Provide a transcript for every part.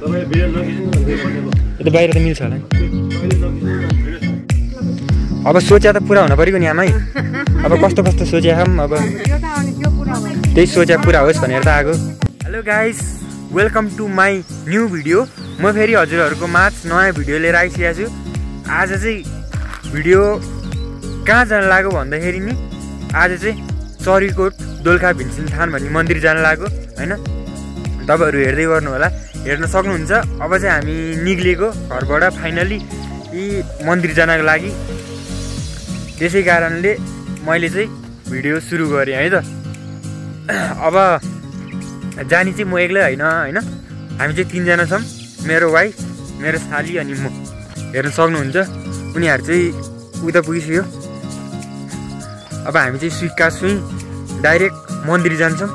यो त बाहिर त मिल्छ होला नि। अब सोचे त पुरा हुन पऱ्यो नि आमै। अब कस्तो कस्तो सोचे हम अब त्यही सोचे पुरा होस् भनेर त आएको। Hello guys, welcome to my new video. म फेरि हजुरहरूको माझ नयाँ भिडियो लिएर आइसकेको छु। आज चाहिँ भिडियो कहाँ जान लाग्यो भन्दाखेरि नि आज चाहिँ चरीकोट दोलखा भिमसेन थान भन्ने मन्दिर जान लाग्यो हैन। तपाईहरु हेर्दै गर्नु होला, हेर्न सक्नुहुन्छ। अब चाहिँ हामी निक्लेको घरबाट फाइनली यी मन्दिर जानको लागि। त्यसै कारणले मैले चाहिँ भिडियो सुरु गरेँ है त। अब जानी चाहिँ म एक्लै होइन हैन, हामी चाहिँ 3 जना छौँ। मेरो वाइफ, मेरो साली अनि म। हेर्न सक्नुहुन्छ उनीहरु चाहिँ उता पुगिसक्यो। अब हामी चाहिँ सुइका सुई डाइरेक्ट मन्दिर जान्छौँ।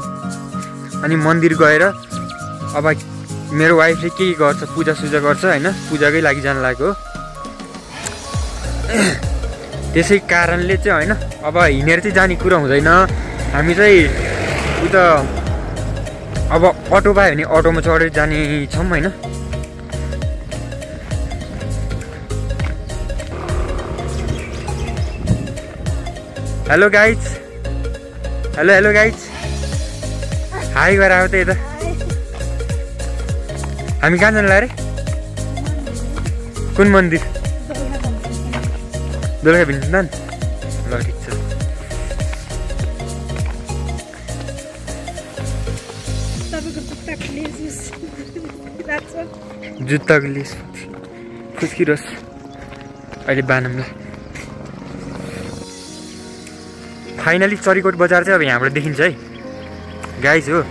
अनि मन्दिर गएर अब मेरो वाइफले के गर्छ, पूजा सुजा गर्छ हैन, पूजाकै लागि जान लागेको। त्यसै कारणले चाहिँ हैन अब हिँडेर चाहिँ जाने कुरा हुँदैन। हामी चाहिँ उता अब अटो पायो भने अटोमा चढेर जाने छौँ हैन। Hello guys, hello guys, high गरेर आऊ त यता। हामी कहाँ जानु अरे? कुन मन्दिर? दोलखा भिमसेन थान। ल ठिक छ। जुत्ताको लेस फुस्किरोस् अहिले बानमलाई। फाइनली चरीकोट बजार चाहिँ अब यहाँबाट देखिन्छ है गाइज हो।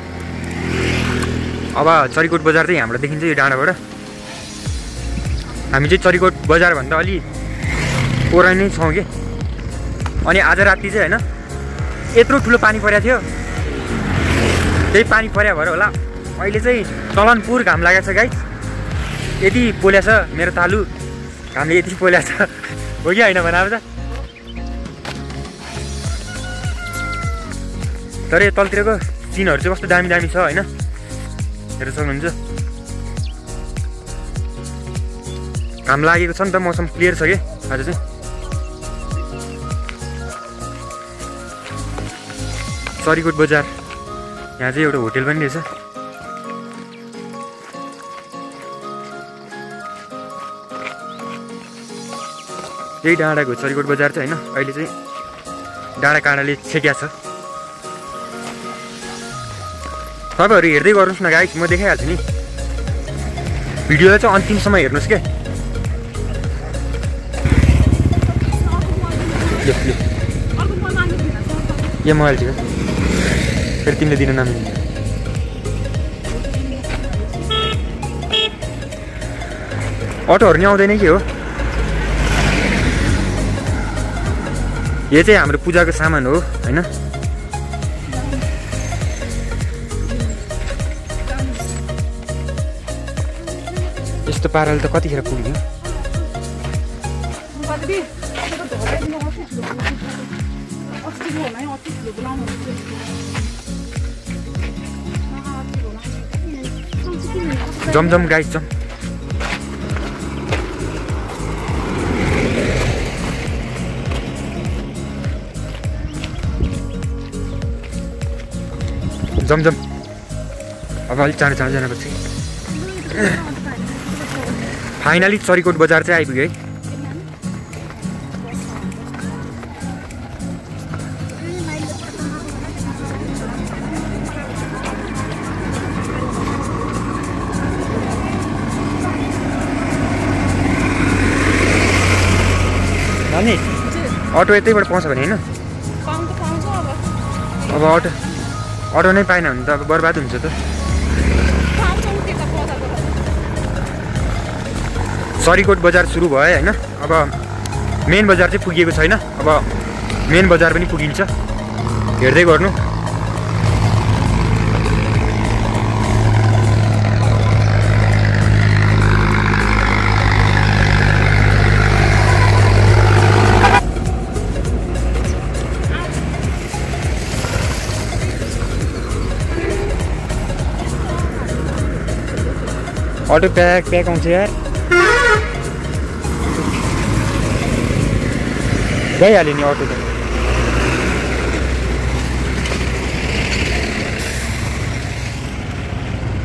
अब चरीकोट बजार चाहिँ यहाँबाट देखिन्छ यो डाँडाबाट। हामी चाहिँ चरीकोट बजारभन्दा अलि पर नै छौँ कि। अनि आज राति चाहिँ होइन यत्रो ठुलो पानी परेको थियो, त्यही पानी परेको भएर होला अहिले चाहिँ चलनपुर घाम लागेको छ गाइज। यति पोल्या छ मेरो तालु, घामले यति पोल्या छ हो कि होइन भन। अब तर यो तलतिरको सिनहरू चाहिँ कस्तो दामी दामी छ होइन, हेर्न सक्नुहुन्छ। घाम लागेको छ नि त, मौसम क्लियर छ कि आज चाहिँ। चरीकोट बजार यहाँ चाहिँ एउटा होटेल पनि रहेछ। यही डाँडाको चरीकोट बजार चाहिँ होइन। अहिले चाहिँ डाँडा काँडाले छेक्या छ। तपाईहरु हेर्दै गर्नुहोस् न गाइस, म देखाइहाल्छु नि। भिडियोलाई चाहिँ अन्तिमसम्म हेर्नुहोस् के। यो मोबाइल थियो फेरि तिमीले दिन नमिल्ने। अटोहरू नि आउँदैन के हो? यो चाहिँ हाम्रो पूजाको सामान हो हैन। यस्तो पाराले त कतिखेर पुग्यो? जमजम गाइस जम। जमजम अब अलिक चाँडो चाँडो जानुपर्छ। फाइनली चरीकोट बजार चाहिँ आइपुग्यो है। नानी अटो यतैबाट पाउँछ भने होइन? अब अटो नै पाएन भने त अब बर्बाद हुन्छ त। चरीकोट बजार सुरु भयो हैन। अब मेन बजार चाहिँ पुगिएको छैन। अब मेन बजार पनि पुगिन्छ, हेर्दै गर्नु। अटो प्याक आउँछ यार गइहाल्यो नि अटो त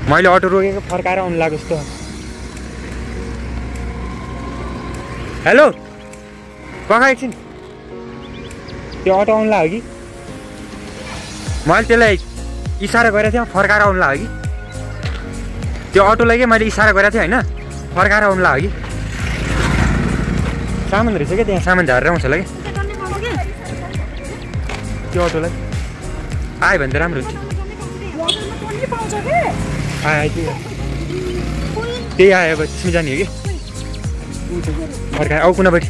मैले अटो रोकेको फर्काएर आउनु लाग्यो जस्तो हेलो कहाँ एकछिन त्यो अटो आउनु लाग्यो कि मैले त्यसलाई इसारा गरेको थिएँ फर्काएर आउनु लाग्यो कि त्यो अटोलाई के मैले इसारा गरेको थिएँ होइन फर्काएर आउनु लाग्यो कि सामान रहेछ क्या त्यहाँ सामान झारेर आउँछ होला कि त्यो अटोलाई आयो भने त राम्रो हुन्छ आयो त्यही आयो अब त्यसमा जाने हो कि फर्काएर आऊ कुनापट्टि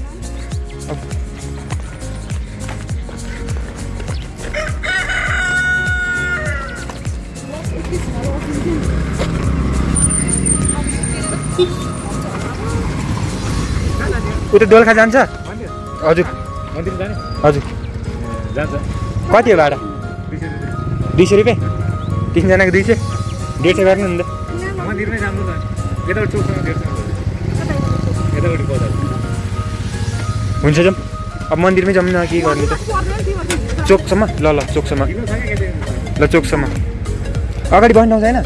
उता दोलखा जान्छ हजुर हजुर कति हो भाडा 200 रुपियाँ 3 जनाको 200 150 गर्नु नि त मन्दिरमै जानु त यताबाट चोकसम्म हुन्छ जाउँ अब मन्दिरमै जाउँ न के गर्ने त चोकसम्म ल चोकसम्म ल चोकसम्म अगाडि बस्नु आउँछ होइन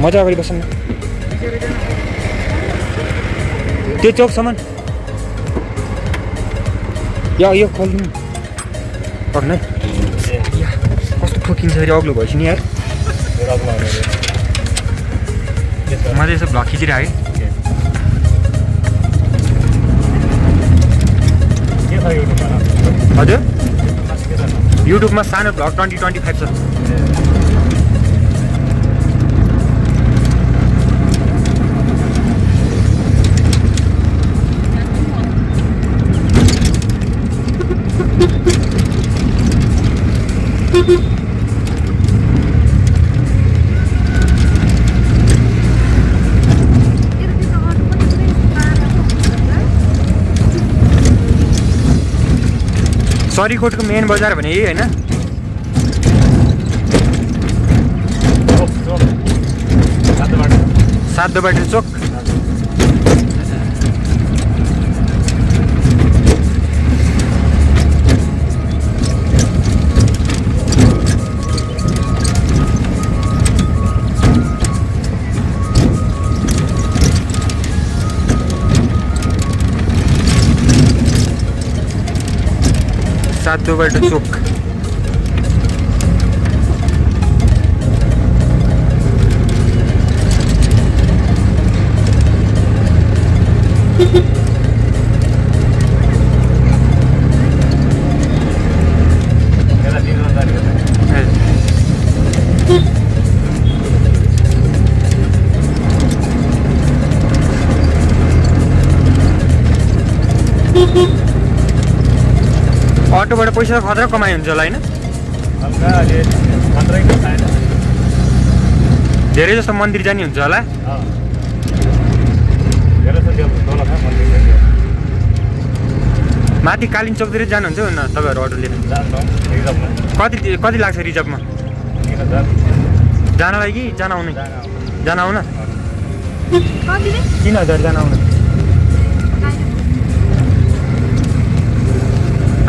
मजा अगाडि बस्नु न त्यो चोकसम्म यो खोल्नु पर्ने कस्तो ठोकिन्छ अरे अग्लो भएपछि नि यार मैले यसो भ्लग खिचिरहेको हजुर युट्युबमा सानो भ्लग 2025 छ सरीकोटको मेन बजार भने यही होइन सातोबाटो चोक सातोबाटो चोक अटोबाट पैसा खतरा कमाइ हुन्छ होला होइन धेरै जस्तो मन्दिर जाने हुन्छ होला माथि कालिङ चौकतिर जानुहुन्छ न तपाईँहरू अटो लिएर कति लाग्छ रिजर्भमा जानलाई कि जान आउने जान आउन 3000 जान आउन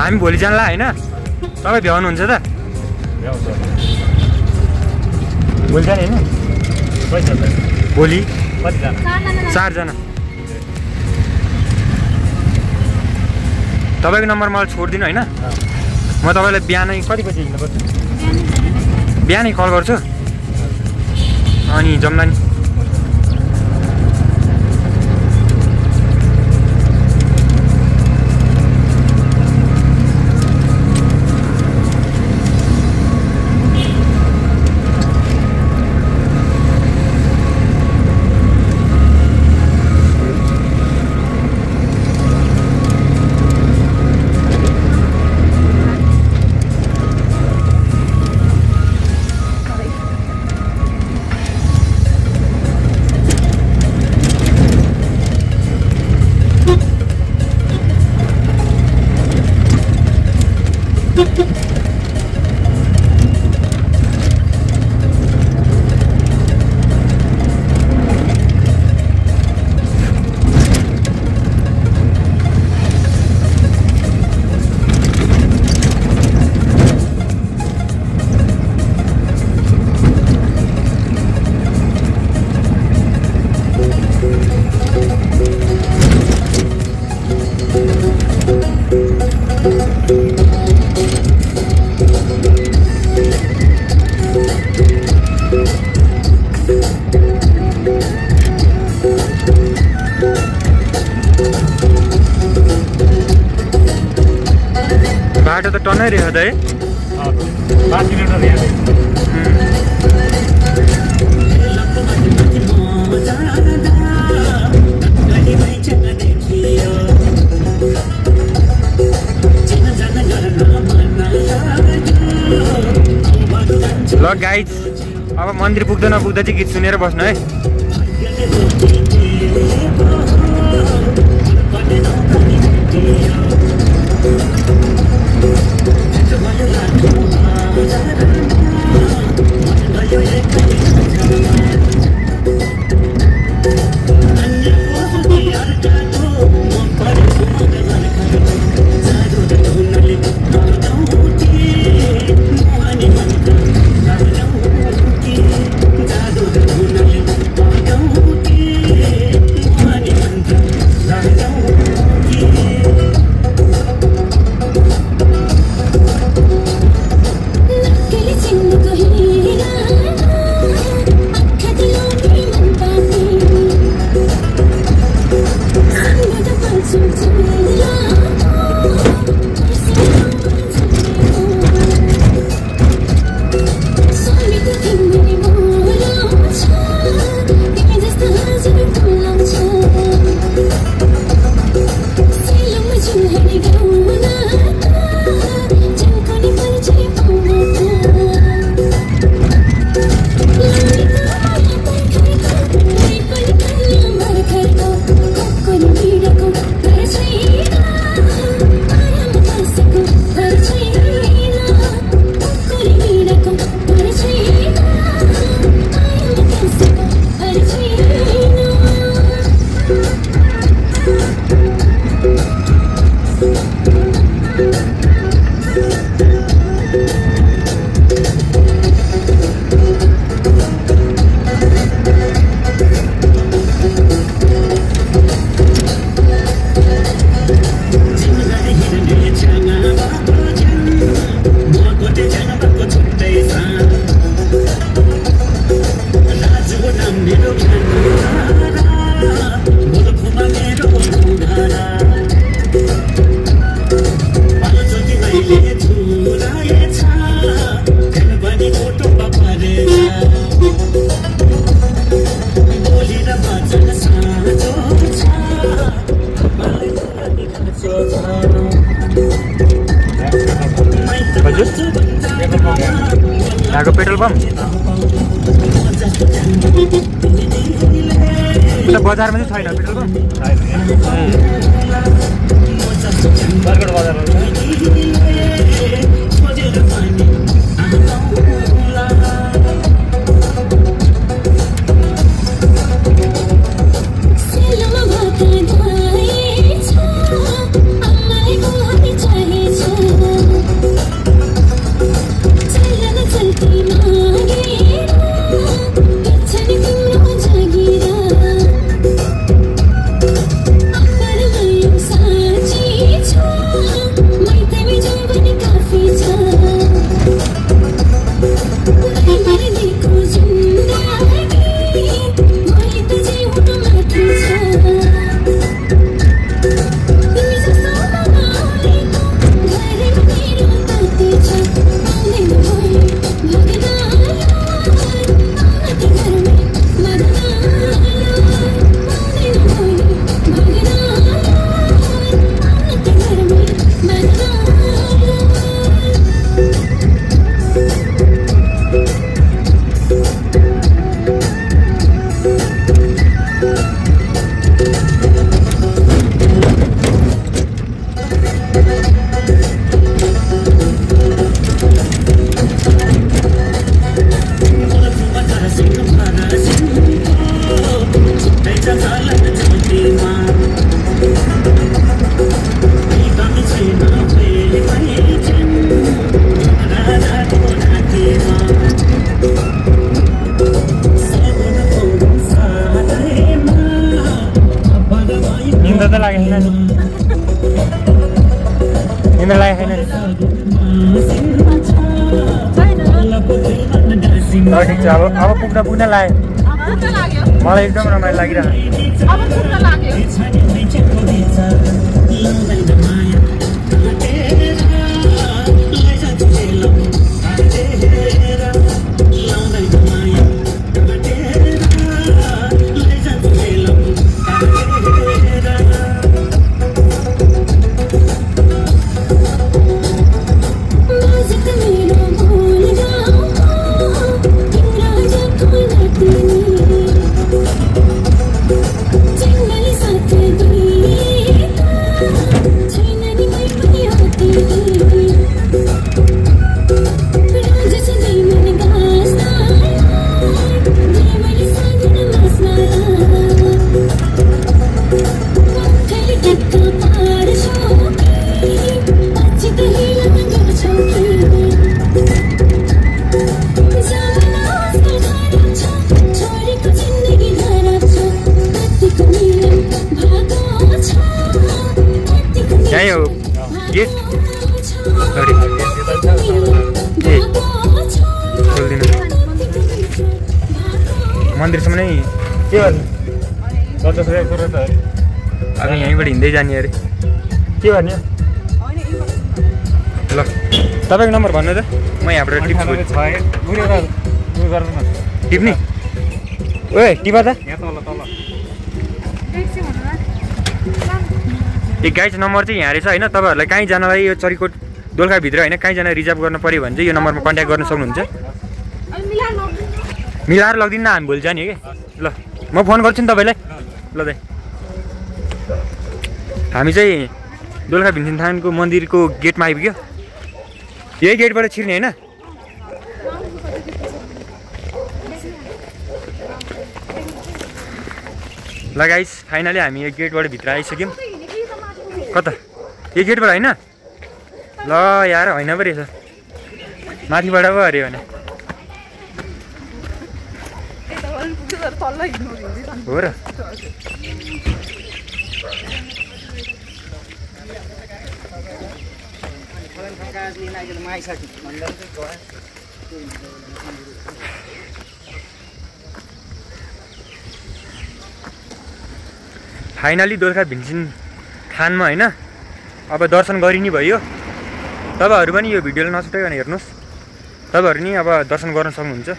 हामी भोलि जानला होइन तपाईँ भ्याउनुहुन्छ त भोलि जाने होइन भोलि 4 जना तपाईँको नम्बर मलाई छोडिदिनु होइन म तपाईँलाई बिहानै कति बजी हिँड्नुपर्छ बिहानै कल गर्छु अनि जम्ला नि नै रहेछ त है 5 किलोमिटर यहाँ ल गाइज अब मन्दिर पुग्दा नपुग्दा चाहिँ गीत सुनेर बस्नु है यहाँको पेट्रोल पम्प उता बजारमा चाहिँ छैन पेट्रोल पम्प ठिक छ अब पुग्न लाग्यो मलाई एकदम रमाइलो लागिरहेको मन्दिरसम्म नै के गर्ने 50 रुपैयाँ कुरा त अब यहीँबाट हिँड्दै जाने अरे के गर्ने ल तपाईँको नम्बर भन्नु त म यहाँबाट टिप्छु टिप्ने ओए टिपा त एक गाइज नम्बर चाहिँ यहाँ रहेछ होइन तपाईँहरूलाई कहीँ जानलाई यो चरीकोट दोलखाभित्र होइन कहीँ जान रिजर्भ गर्नु पऱ्यो भने चाहिँ यो नम्बरमा कन्ट्याक्ट गर्न सक्नुहुन्छ मिलाएर लगिदिनु न हामी भोलि जाने कि ल म फोन गर्छु नि तपाईँलाई ल दाइ हामी चाहिँ दोलखा भिमसेन थानको मन्दिरको गेटमा आइपुग्यो यही गेटबाट छिर्ने होइन ल गाइस फाइनली हामी यो गेटबाट भित्र आइसक्यौँ कता यो गेटबाट होइन ल यार होइन पो रहेछ माथिबाट पो अरे भने हो र फाइनली दोलखा भिमसेन थानमा होइन अब दर्शन गरि नै भयो तपाईँहरू पनि यो भिडियोलाई नछुटाइकन हेर्नुहोस् तपाईँहरू नि अब दर्शन गर्न सक्नुहुन्छ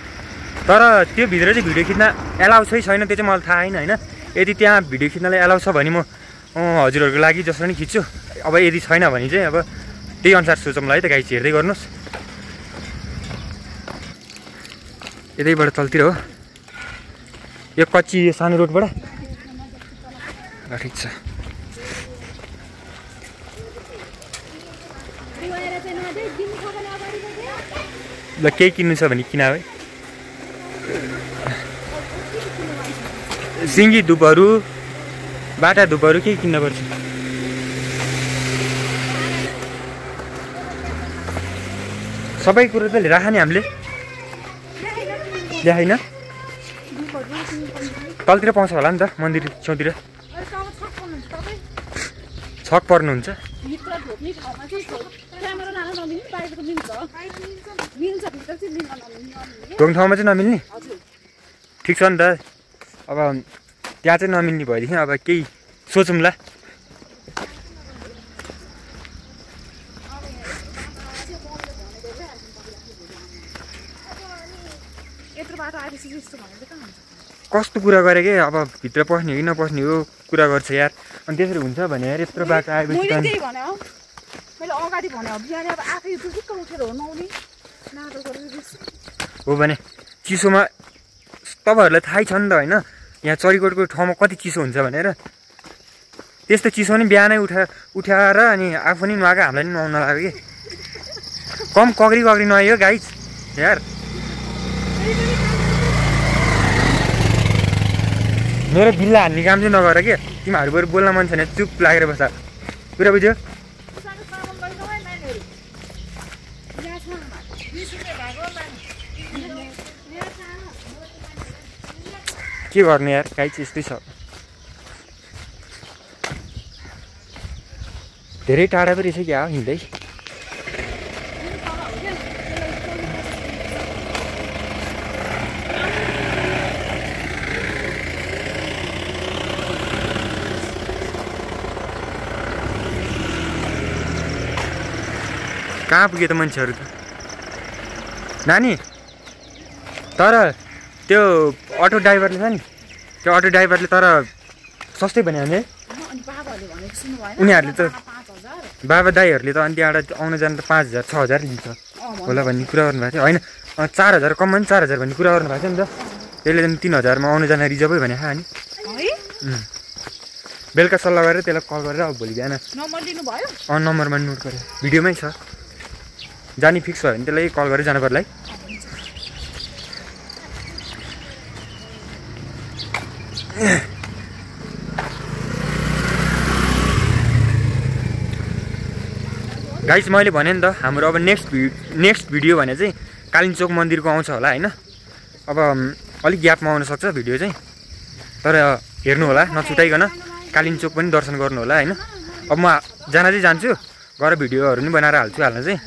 तर त्यो भित्र चाहिँ भिडियो खिच्न एलाउ छ छैन त्यो चाहिँ मलाई थाहा छैन होइन यदि त्यहाँ भिडियो खिच्नलाई एलाउ छ भने म हजुरहरूको लागि जसरी नै खिच्छु अब यदि छैन भने चाहिँ अब त्यही अनुसार सोचौँला है त गाइस हेर्दै गर्नुहोस् यतैबाट चल्तिर हो यो कच्ची यो सानो रोडबाट ठिक छ ल केही किन्नु छ भने किन है सिङ्गी धुपहरू बाटा धुपहरू केही किन्नुपर्छ सबै कुरो त राख नि हामीले ल्याएन तलतिर पाउँछ होला नि त मन्दिर छेउतिर छक पर्नुहुन्छ ढोङ ठाउँमा चाहिँ नमिल्ने ठिक छ नि त अब त्यहाँ चाहिँ नमिल्ने भएदेखि अब केही सोचौँला कस्तो कुरा गरे के अब भित्र पस्ने हो कि नपस्ने हो कुरा गर्छ यार अनि त्यसरी हुन्छ भने यार यत्रो बाटो आएपछि हो भने चिसोमा तपाईँहरूलाई थाहै छ नि त होइन यहाँ चरीकोटको ठाउँमा कति चिसो हुन्छ भनेर त्यस्तो चिसो नि बिहानै उठाएर अनि आफू नि नुहाएको हामीलाई नि नुहाउन लाग्यो कि कम कग्री नुहायो गाइस यार मेरो बिल्ला हान्ने काम चाहिँ नगर के तिमीहरू बरु बोल्न मन छैन चुप लागेर बस्छ कुरा बुझ्यो के गर्ने यार गाई चाहिँ यस्तै छ धेरै टाढा पो रहेछ क्या हिँड्दै कहाँ पुग्यो त मान्छेहरू त नानी तर त्यो अटो ड्राइभरले छ नि त्यो अटो ड्राइभरले तर सस्तै भन्यो भने उनीहरूले त बाबा दाईहरूले त अनि त्यहाँबाट आउनु जानु त 5000 6000 लिन्छ होला भन्ने कुरा गर्नुभएको थियो होइन 4000 कममा पनि 4000 भन्ने कुरा गर्नुभएको थियो नि त त्यसले त 3000 मा आउनु जान रिजर्भै भने नि बेलुका सल्लाह गरेर त्यसलाई कल गरेर अब भोलि बिहान नम्बर दिनु भयो नम्बरमा नोट गरेँ भिडियोमै छ जाने फिक्स भयो भने त्यसलाई कल गरेर जानु पर्ला है गाइस मैले भने नि त हाम्रो अब नेक्स्ट भिडियो भने चाहिँ कालिम्पोङ मन्दिरको आउँछ होला होइन अब अलिक ग्यापमा आउन सक्छ भिडियो चाहिँ तर हेर्नु होला नछुटाइकन कालिम्पोङ पनि दर्शन गर्नु होला होइन अब म जान चाहिँ जान्छु गएर भिडियोहरू पनि बनाएर हाल्छु हाल्न चाहिँ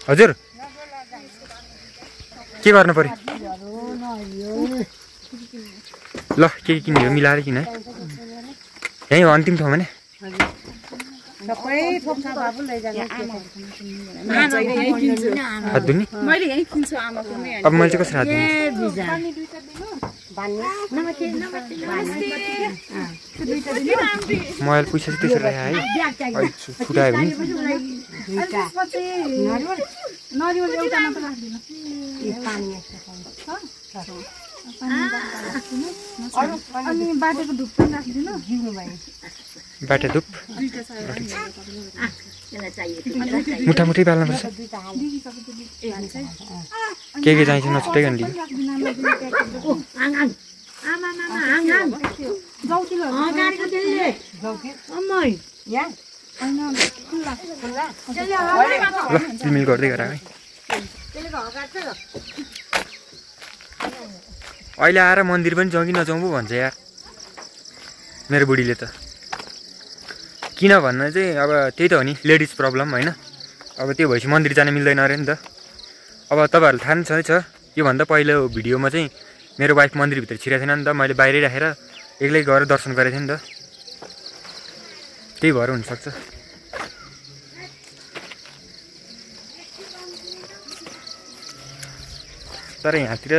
हजुर के गर्नु पर्यो ल के किन्यो मिलाएर किन है यही हो अन्तिम ठाउँमा नि सबै थोक्छ बाबु लैजानु हात धुने मैले यही किन्छु आमाको नै अब मैले चाहिँ कसरी हात धुने मैले पैसा चाहिँ त्यसरी राखेँ है फुटायो भने बाटोको धुप पनि राखिदिनु बाटे धुप मुठा मुठी बाल्नुपर्छ के चाहिन्छ नछुटाइकन लिनु ल चिलमिल गर्दै गर है अहिले आएर मन्दिर पनि जाउँ कि नजाउँ पो भन्छ यार मेरो बुढीले त किन भन्न चाहिँ अब त्यही त हो नि लेडिज प्रब्लम होइन अब त्यो भएपछि मन्दिर जान मिल्दैन अरे नि त अब तपाईँहरूलाई थाहा नै छ योभन्दा पहिलो भिडियोमा चाहिँ मेरो वाइफ मन्दिरभित्र छिरेको थिएन नि त मैले बाहिरै राखेर एक्लै गएर दर्शन गरेको थिएँ नि त त्यही भएर हुनसक्छ तर यहाँतिर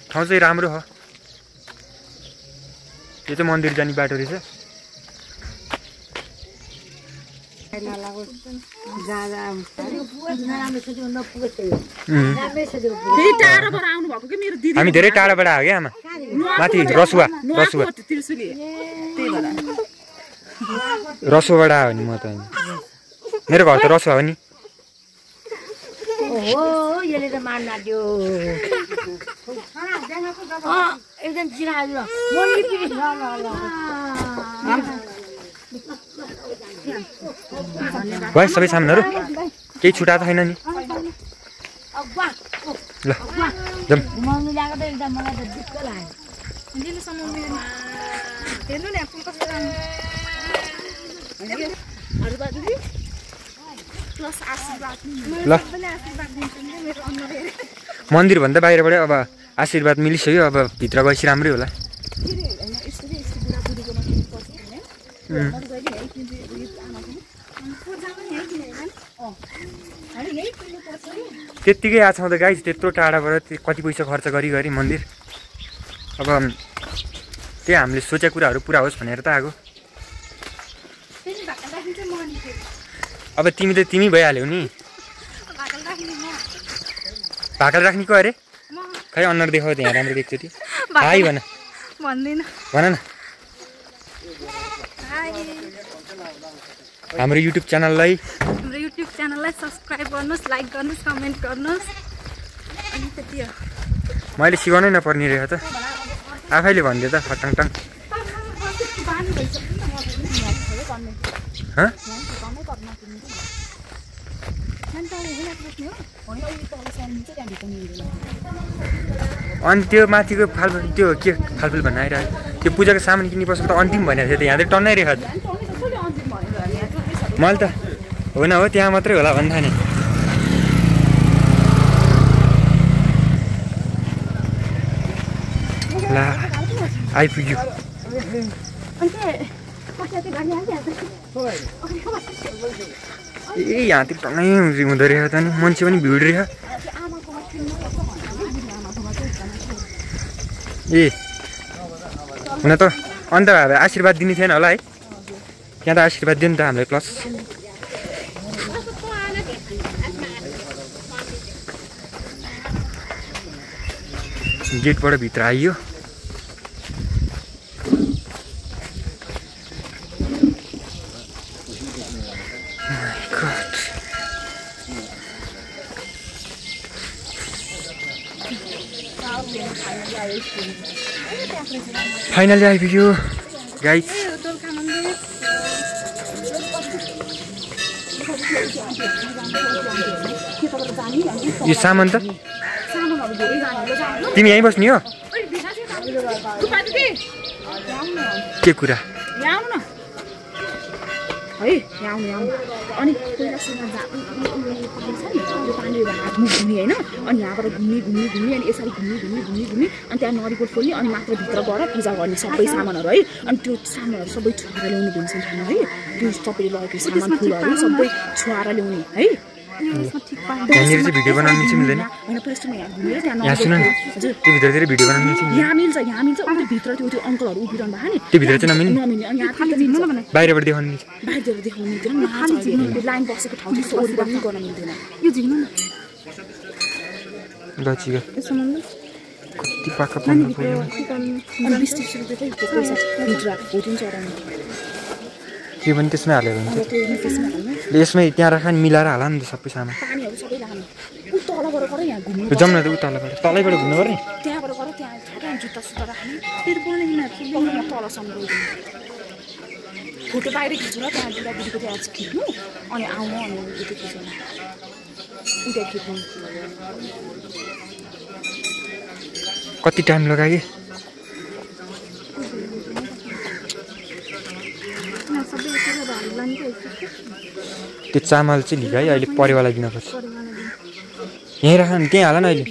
ठाउँ चाहिँ राम्रो हो यो चाहिँ मन्दिर जाने बाटो रहेछ हामी धेरै टाढाबाट आयो क्या आमा माथि रसुवा रसुवाबाट आयो नि म त मेरो घर त रसुवा हो नि भयो सबै सामानहरू केही छुटा त छैन नि ल जाउँ ल मन्दिरभन्दा बाहिरबाट अब आशीर्वाद मिलिसक्यो अब भित्र गएपछि राम्रै होला त्यत्तिकै आएको त गाइस त्यत्रो टाढाबाट कति पैसा खर्च गरी मन्दिर अब त्यही हामीले सोचेको कुराहरू पुरा होस् भनेर त आएको अब तिमी भइहाल्यौ नि भाकल राख्ने को अरे खै अनुहार देखाऊ त यहाँ राम्रो एकचोटि हाई भन भन न हाम्रो युट्युब च्यानललाई सब्स्क्राइब गर्नुहोस् लाइक गर्नुहोस् कमेन्ट गर्नुहोस् अनि त्यति हो मैले सिकाउनै नपर्ने रहेछ त आफैले भनिदियो त फटाङटाङ अनि त्यो माथिको फालफुल त्यो के फालफुल भन्न आइरहेको त्यो पूजाको सामान किन्ने पसल त अन्तिम भनेको थियो त यहाँ चाहिँ टन्नाइरहेको मैले त होइन हो त्यहाँ मात्रै होला भन्दा नि ला आइपुग्यो ए यहाँतिर टन्नै हुँदो रहेछ त नि मान्छे पनि भिड रहेछ ए हुन त अन्त आशीर्वाद दिने थिएन होला है त्यहाँ त आशीर्वाद दियो नि त हामीलाई प्लस गेटबाट भित्र आइयो फाइनली आइपुग्यो गाइस यो सामान त तिमी यहीँ बस्ने हो के कुरा है यहाँ आउनु आउनु अनि पहिला सुना यो पानीले हात मुख घुम्ने होइन अनि यहाँबाट घुम्ने घुम्ने घुम्ने अनि यसरी घुम्ने घुम्ने घुम्ने घुम्ने अनि त्यहाँ नरिवल फोल्ने अनि मात्र भित्र गएर पूजा गर्ने सबै सामानहरू है अनि त्यो सामानहरू सबै छुवाएर ल्याउने भन्छन् ठाउँ है त्यो सबैले लगेको सामान फुलहरू सबै छुवाएर ल्याउने है यहाँनिर चाहिँ भिडियो बनाउनु चाहिँ मिल्दैन यहाँ सुन नि त्यो भित्रतिर भिडियो बनाउनु चाहिँ यहाँ मिल्छ उता भित्र त्यो अङ्कलहरू उभिरहनु भएको नि त्यो भित्र चाहिँ नमिल्ने अनि यहाँ बाहिरबाट देखाउनु मिल्छ बाहिरतिर देखाउनु मिल्दैन लाइन बसेको ठाउँ चाहिँ ओरिबन पनि गर्न मिल्दैन यो झिक्नु न ल चिगा कति पाक्का पर्नु पर्यो अनि 20-30 रुपियाँ चाहिँ पैसा भित्र भोटिङ चढाउनु के पनि त्यसमै हालेर हुन्छ यसमै त्यहाँ राख मिलाएर हाल नि त सबै सामान पानीहरू सबै लानु उ तलबाट गएर यहाँ घुम्नु जाउँ न त उताबाट तलैबाट घुम्नु पर्ने त्यहाँबाट गएर त्यहाँ ठ्याक्कै जुत्ता सुत्ता राख्ने फेरि बनाइदिनु तलसम्म गइदिनु फोटो बाहिर खिच्नु र त्यहाँ दिदीको त्यहाँ खिच्नु अनि आउनु अनि उता खिच्नु उता खिच्नु कति टाइम लगायो त्यो चामल चाहिँ लिगा है अहिले परिवारलाई दिनुपर्छ यहीँ राख न त्यहीँ हाल न अहिले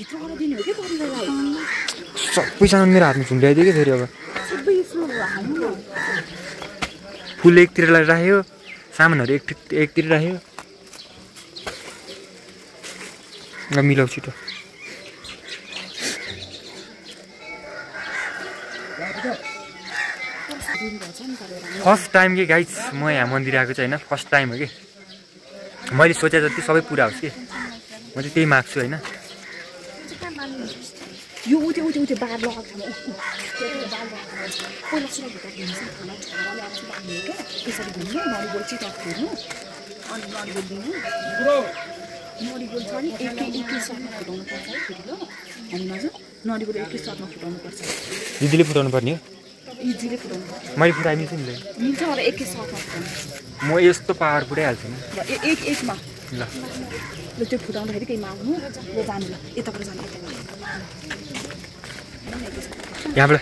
सबै सामान मेरो हातमा झुन्ड्याइदियो कि फेरि अब फुल एकतिर राख्यो सामानहरू एकतिर राख्यो मिलाउ छिटो फर्स्ट टाइम के गाइज म यहाँ मन्दिर आएको चाहिँ होइन फर्स्ट टाइम हो कि मैले सोचे जति सबै पुरा होस् कि म चाहिँ त्यही माग्छु होइन यो उते बार लगाएको छ पहिला त्यसरी घुम्नु नरिवल चाहिँ टक हेर्नु अनि नरिवल दिनु नरिवल छ नि एकै साथमा फुटाउनु पर्छ है फेरि ल अनि हजुर नरिवल एकै साथमा फुटाउनु पर्छ दिदीले फुटाउनु पर्ने हो इजीले फुटाउनु मैले फुटाइ मिल्छ नि मिल्छ होला एकै साथमा फुटाउनु म यस्तो पावर फुटाइहाल्छु नि एकमा ल त्यो फुटाउँदाखेरि केही माग्नु ल जानु ल यताबाट जानु यहाँबाट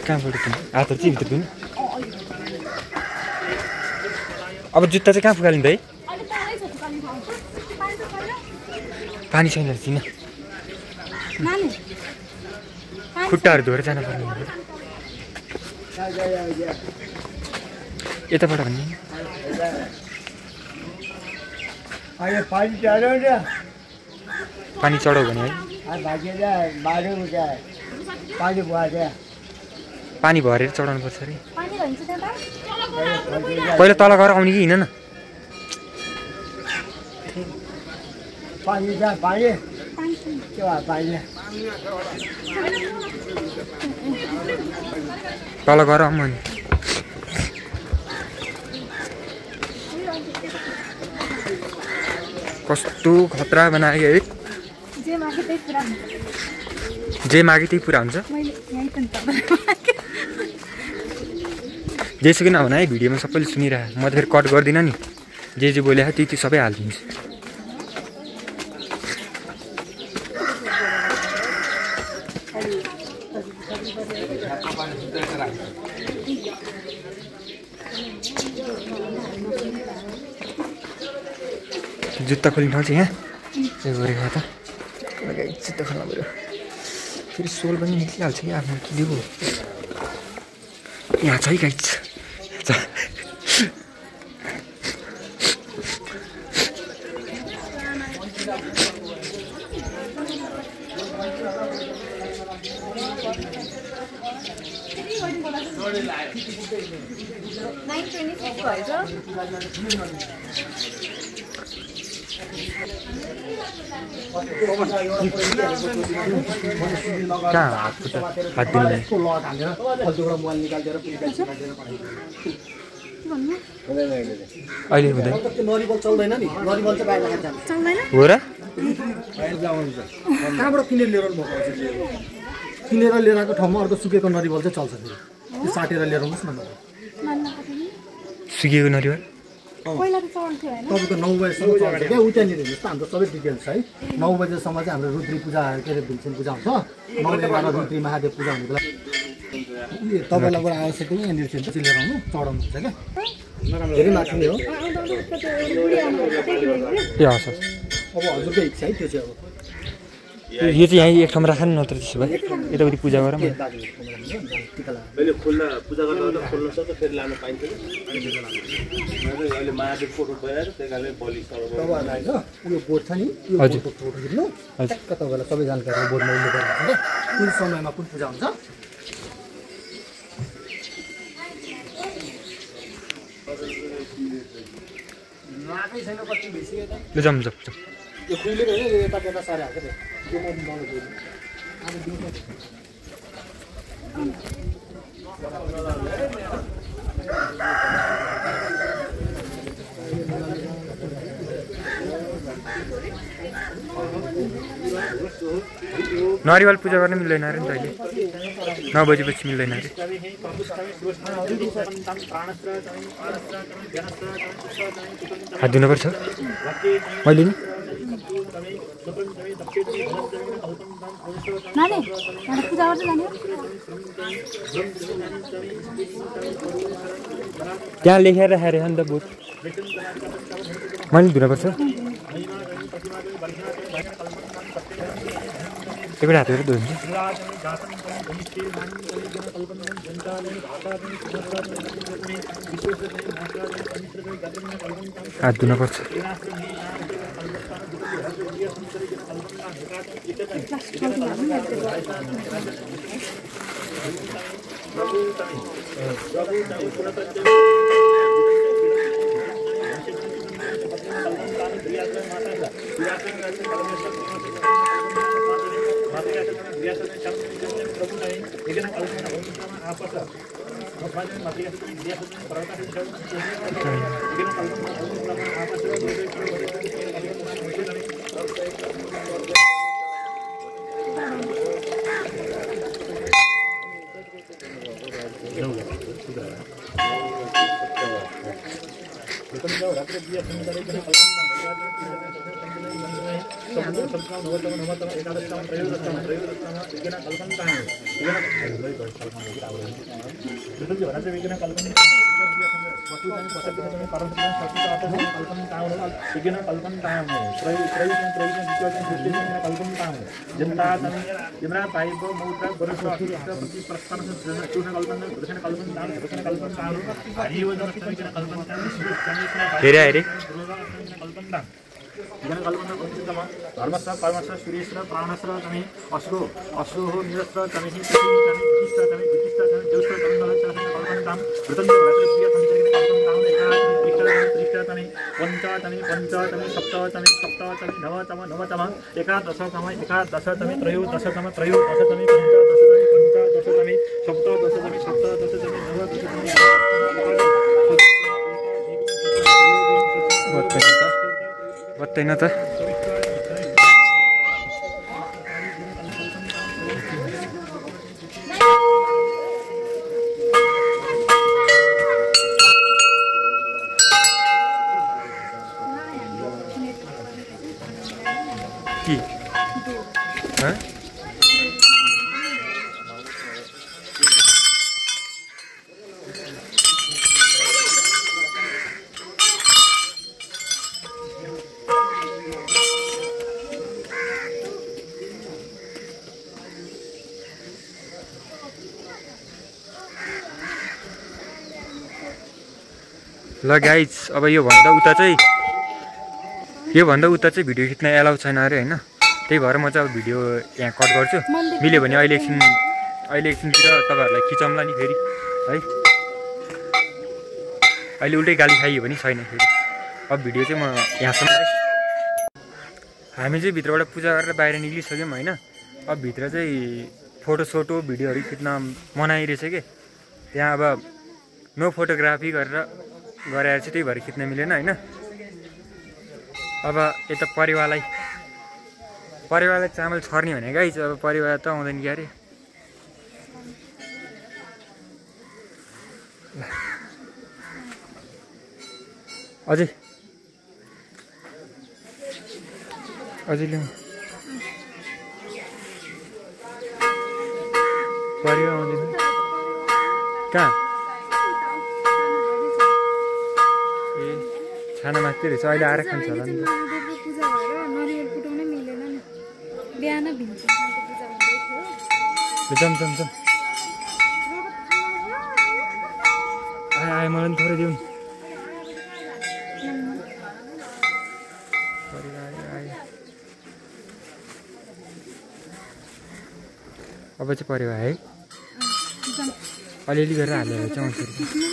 कहाँबाट हातहरू चाहिँ भित्र दिनु अब जुत्ता चाहिँ कहाँ फुकालिन्छ है पानी छैन चिन खुट्टाहरू धोएर जानुपर्ने यताबाट भन्ने पानी चढाउ भने है पानी भरेर चढाउनु पर्छ अरे पहिला तल गएर आउने कि हिँड न तल गएर आउँ अनि कस्तो खतरा बनायो है जे मागे त्यही पुरा हुन्छ जेसुकै नहुन है भिडियोमा सबैले सुनिरहेको म त फेरि कट गर्दिनँ नि जे बोलेको त्यति सबै हालिदिन्छु जुत्ता खोल्ने ठाउँ चाहिँ यहाँ त्यो गरेको त जुत्ता खोल्नु पऱ्यो फेरि सोल पनि निक्लिहाल्छ कि आफ्नो किलो यहाँ छ है गाइज कहाँ हात दिनु अहिले हुँदैन हो र कहाँबाट किनेर लिएर किनेर लिएर आएको ठाउँमा अर्को सुकेको नरिवल चाहिँ चल्छ फेरि त्यो साटेर लिएर आउनुहोस् न सुकेको नरिवल तपाईँको 9 बजीसम्म चल्छ क्या उतानिर हेर्नुहोस् त हाम्रो सबै डिटेल्स छ है 9 बजेसम्म चाहिँ हाम्रो रुद्री पूजा के अरे भीमसेन पूजा हुन्छ 9 बजेबाट रुद्री महादेव पूजा हुनुको लागि तपाईँलाई आवश्यक यहाँनिर चाहिँ लिएर आउनु चढाउनुहुन्छ क्या धेरै माथि नै हो। ए हस् हस् अब हजुरको इच्छा है त्यो चाहिँ अब यो चाहिँ यहाँ एक ठाउँमा राख न नत्र त्यसो भए यताउति पूजा गरौँ न। टिका लगाएर अहिले खुल्ला पूजा गर्दा खोल्न सक्छ फेरि लान पाइन्छ नि अहिले महादेव फोटो भइरहेको त्यही कारणले बलि तपाईँहरूलाई होइन उयो बोर्ड छ नि यो हजुर। बोर्डको फोटो खिच्नु ट्याक्क तपाईँलाई सबै जानकारी बोर्डमा उल्लेख गरेको हुन्छ कुन समयमा कुन पूजा हुन्छ। ल जाऊँ जाऊँ यो खुइलेको होइन यो यता त्यता सारे हाल्छ त्यो म नलगेँ अब दिउँसो नरिवल पूजा गर्न मिल्दैन अरे नि त अहिले 9 बजेपछि मिल्दैन अरे। हात धुनुपर्छ मैले नि नानी पूजा गर्छ जाने त्यहाँ लेखेर राखेर नि त बोट मैले धुनुपर्छ एकपल्ट हात धुएर धुन्छ। हात धुनुपर्छ हेरे हेरे धर्मस्व कर्मस्व सूर्यस्व प्राणस्व तमे अश्रो अश्रोः निरस्व तमे हि पंचतमे पंचतमे सप्ततमे सप्ततमे नवतम नवतम एकादशतमे एकादशतमे त्रयोदशतमे त्रयोदशतमे पंचदशतमे पंचदशतमे सप्तदशतमे सप्तदशतमे नवदशतमे बत्दैन त कि हाँ ल गाइज अब योभन्दा उता चाहिँ भिडियो खिच्न एलाउ छैन अरे होइन त्यही भएर म चाहिँ अब भिडियो यहाँ कट गर्छु मिल्यो भने अहिले एकछिनतिर तपाईँहरूलाई खिचाउँला नि फेरि है अहिले उल्टै गाली खाइयो भने छैन फेरि अब भिडियो चाहिँ म यहाँसम्म हामी चाहिँ भित्रबाट पूजा गरेर बाहिर निक्लिसक्यौँ होइन अब भित्र चाहिँ फोटोसोटो भिडियोहरू खिच्न मनाइरहेछ कि त्यहाँ अब नो फोटोग्राफी गरेर गराएर चाहिँ त्यही भएर खिच्न मिलेन होइन। अब यता परिवारलाई चामल छर्ने भने गाइस अब परिवार त आउँदैन कि अरे अझै ल्याउँ परिवार आउँदैन कहाँ खाना मात्रै रहेछ अहिले आएर खान्छ होला नि महादेवको पूजा भएर नरिवल कुटाउनै मिलेन नि बिहान भिन्छ पूजा हुँदै थियो जम जम जम आए मलाई पनि थोरै दिउँ अब चाहिँ परेवा है अलिअलि गरेर हालेर चाहिँ आउँछ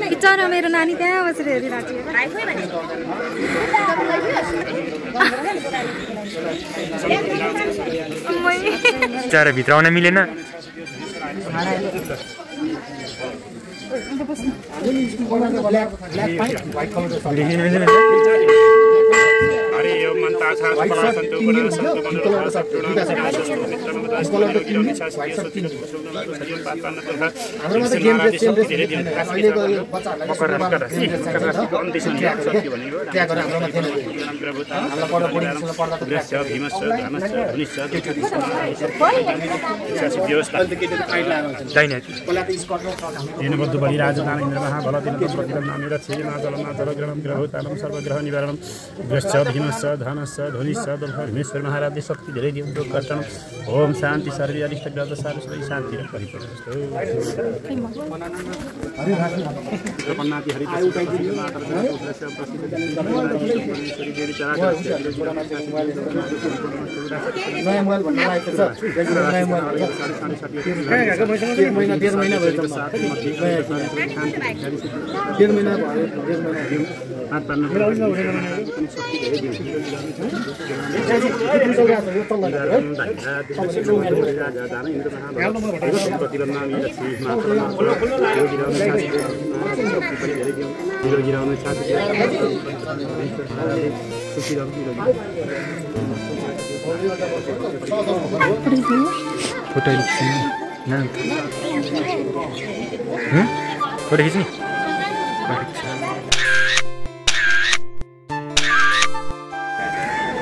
बिचरा मेरो नानी त्यहाँ बसेर हेरिरहेको चार भित्र आउन मिलेन अरे यो मनता छ सपना सन्तु गुण सन्तु मनुष्य सत्तुण हाम्रोमा त गेम चाहिँ धेरै दिन अहिलेको बच्चाहरूलाई त्यहाँ गरेर हाम्रोमा थिएन हामीलाई पढ्दा बोर्डिङ पढ्दा दिनबद्ध बलि राजदान इन्द्रमहा बल दिन प्रतिबल नामेर छेमा जलमा जलग्रहण ग्रह तालम सर्वग्रह निवारणम ग्रश्च भीमश्च धनश्च ध्वनिश्च धर्मेश्वर महाराज शक्ति धेरै दिउँ कर्तन ओम शान्ति सर्वे अरिष्ट ग्रह सार सबै शान्ति र परिपूर्ण नयाँ मोबाइल भन्नु लागेको छ नयाँ मोबाइल एक महिना डेढ महिना भयो डेढ महिना फोटो खिच्ने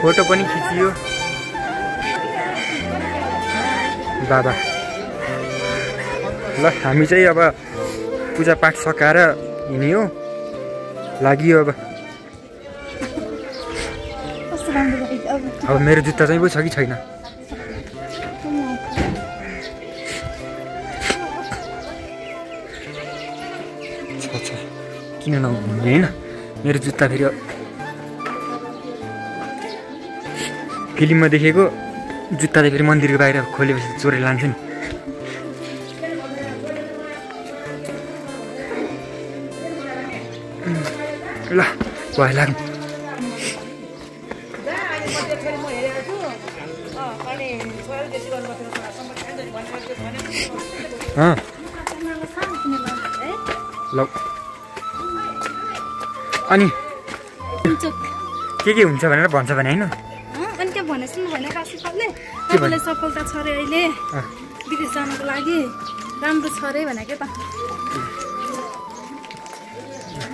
फोटो पनि खिचियो बाबा ल हामी चाहिँ अब पूजापाठ सकाएर हिँड्यो लाग्यो अब मेरो जुत्ता चाहिँ पो छ कि छैन किन नहुने होइन मेरो जुत्ता फेरि फिल्ममा देखेको जुत्ता त फेरि मन्दिरको बाहिर खोलेपछि चोरेर लान्छ नि ल भयो लाग्नु ल अनि के हुन्छ भनेर भन्छ भने होइन अनि त्यहाँ भनेछ नि भने काशीपालले तपाईँलाई सफलता छ अरे अहिले विदेश जानको लागि राम्रो छ अरे भनेको त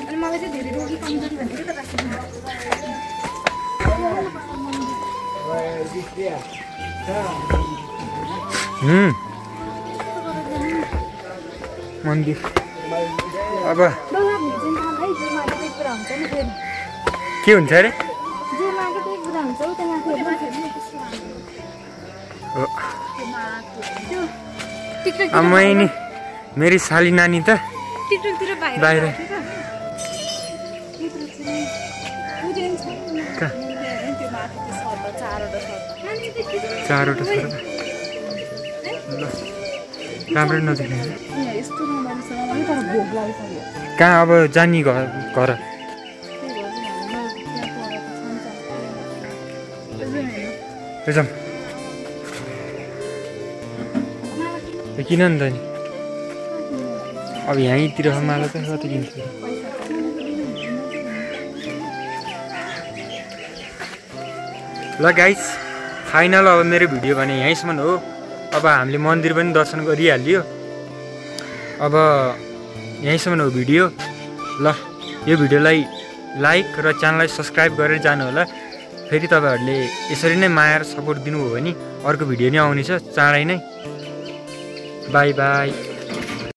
अनि मलाई चाहिँ धेरै रोगी कमजोरी भनेको त मन्दिर अब के हुन्छ अरे आमै नि मेरी साली नानी त बाहिर चारवटा राम्रो नदेख्ने कहाँ अब जानी घर किन नि त नि अब यहीँतिर माला त कति किन्छ ल गाइस फाइनल अब मेरो भिडियो भने यहीँसम्म हो। अब हामीले मन्दिर पनि दर्शन गरिहाल्यो। अब यहीँसम्म हो भिडियो। ल यो भिडियोलाई लाइक र च्यानललाई सब्सक्राइब गरेर जानु होला। फेरि तपाईँहरूले यसरी नै माया र सपोर्ट दिनुभयो भने अर्को भिडियो नै आउनेछ चाँडै नै। By by.